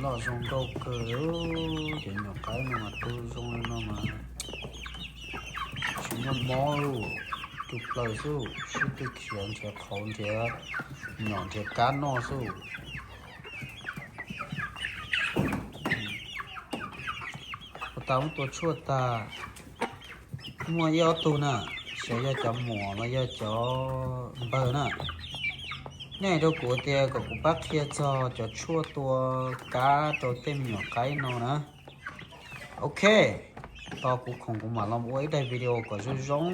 Loj zoo nkauj kawg, cov nyuam qaib no mas tu zoo li no mas tsis muaj mob li, tu plaws xwb, sib tw khiav nrhiav qhauv nrhiav nyom nrhiav kab noj xwb. Ua tas muab tua tshuaj tag, muaj ib ob tug na, xyov yog cov muam los yog cov npawg na, nej hais rau kuv tias kom kuv pab qhia txog cov tshuaj tua kab rau tej me nyuam qaib no na. Ok, tos kuv khoom kuv mam los ua ib daim video kom zoo zoo,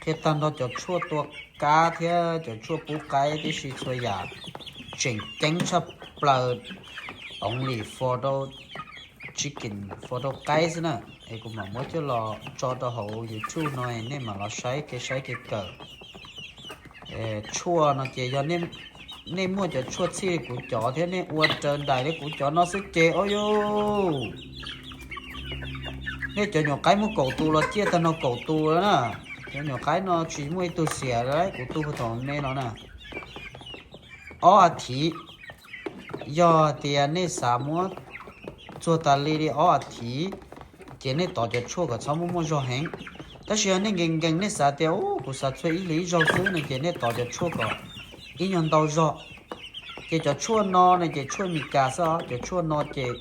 qhia tag nrho cov tshuaj tua kab thiab cov tshuaj pub qaib tib si txhua yam, tseem ceeb tshaj plaws, only for rau chicken, for rau qaib xwb na. Es kuv mam muab coj los tso rau hauv YouTube no nej mam los saib kev saib kev kawm. Tshuaj no ces yog nej muaj cov tshuaj txhij li kuv cov thiab nej ua raws nraim li kuv cov no xwb ces, o yus, nej cov nyuam qaib muaj kaum tus los ciaj tag no kaum tus lawm na. Cov nyuam qaib no tsis muaj ib tug xiam li, kuv tu puag thaum me no na. Ob a thiv, yog tias nej xav muab txuag tas li li ob a thiv, ces nej tov cov tshuaj kom txhob muaj muaj zog heev. Tab sis yog nej nkees nkees nej xav tias, u, kuv xav txuag ib hlis ib zaug xwb no ces nej tov cov tshuaj kom ib nyuag ntau zog. Ces cov tshuaj no ne ces tshuaj Meskas xwb os, cov tshuaj no ces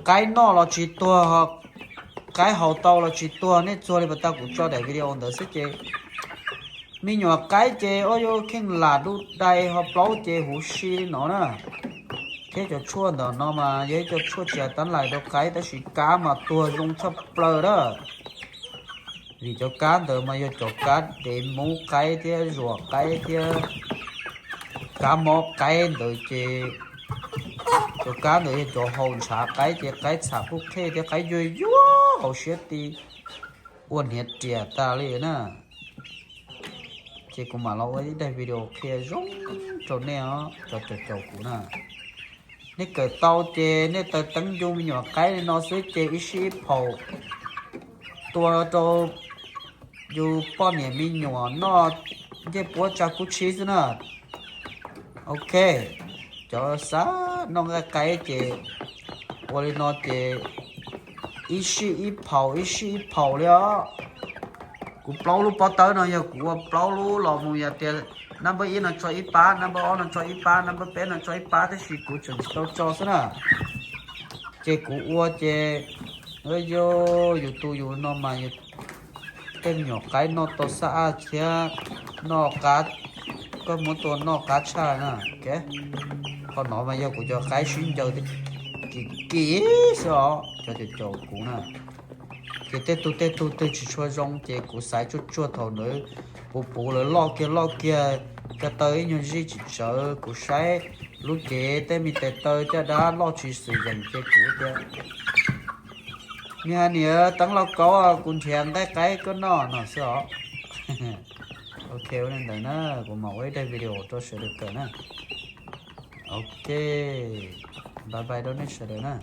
qaib noj los tsis tuag, qaib haus tau los tsis tuag, nej txuag li pas tag kuv tso daim video ntawd xwb ces me nyuam qaib ces, o yus, kheej lam dub dai ho plaub ces huv si li no na. Thiab cov tshuaj ntawm no mas yog ib co tshuaj tsis hais tab lais rau qaib tab sis kab mas tuag zoo tshaj plaws na. Vim cov kab ntawd mas yog cov kab dev mub qaib thiab zuam qaib thiab kab mob qaib ntawd ces cov kab ntawd yog cov haus ntshav qaib ces qaib txham kuj qhej thiab qaib yuag yuag haus siab ti, ua hniav riam tas li na. Ces kuv mam los ua ib daim video qhia zoo rau nej os, cov caum caum kuv na. Nej kawm tau ces nej taws teeb ncu me nyuam qaib li no xwb ces ib sij ib phaum tua rau yus poj niam me nyuam noj ncej puab tsa kub tshib xwb na. Ok, cov xav noj nqaij qaib ces ua li no ces ib sij ib phaum ib sij ib phaum li os. Kuv plaub lub pob tawb no yog kuv ua plaub lub los mus yog tias number ib no tso ib pab, number ob no tso ib pab, number peb no tso ib pab tab sis kuv tseem tsis tau tso xwb na. Ces kuv ua ces, yus tus yus no mas tej me nyuam qaib noj tau xab aj thiab noj qab, koj muab tua noj qab tshaj na. Qhov no mas yog kuv cov qaib sib ncaws kim kim xwb os, cov caum caum kuv na. Ces tej tug tej tug twg tsis tshua zoo ces kuv xaiv tsuag tsuag thaum ntawd puv puv lawv loj kiag loj kiag, ko taw ib nyuag zij tsis tsawv, kuv saib lub cev tej me tes taw caj dab loj tsis xwm yeem ces kuv tias, me hais niam teeb lauj kaub, kuv nrhiav nqaij qaib koj noj no xwb os. Ok, ua li ntawd na, kuv mam ua ib daim video rau sawv daws kawm na. Ok, bye bye rau nej sawv daws na.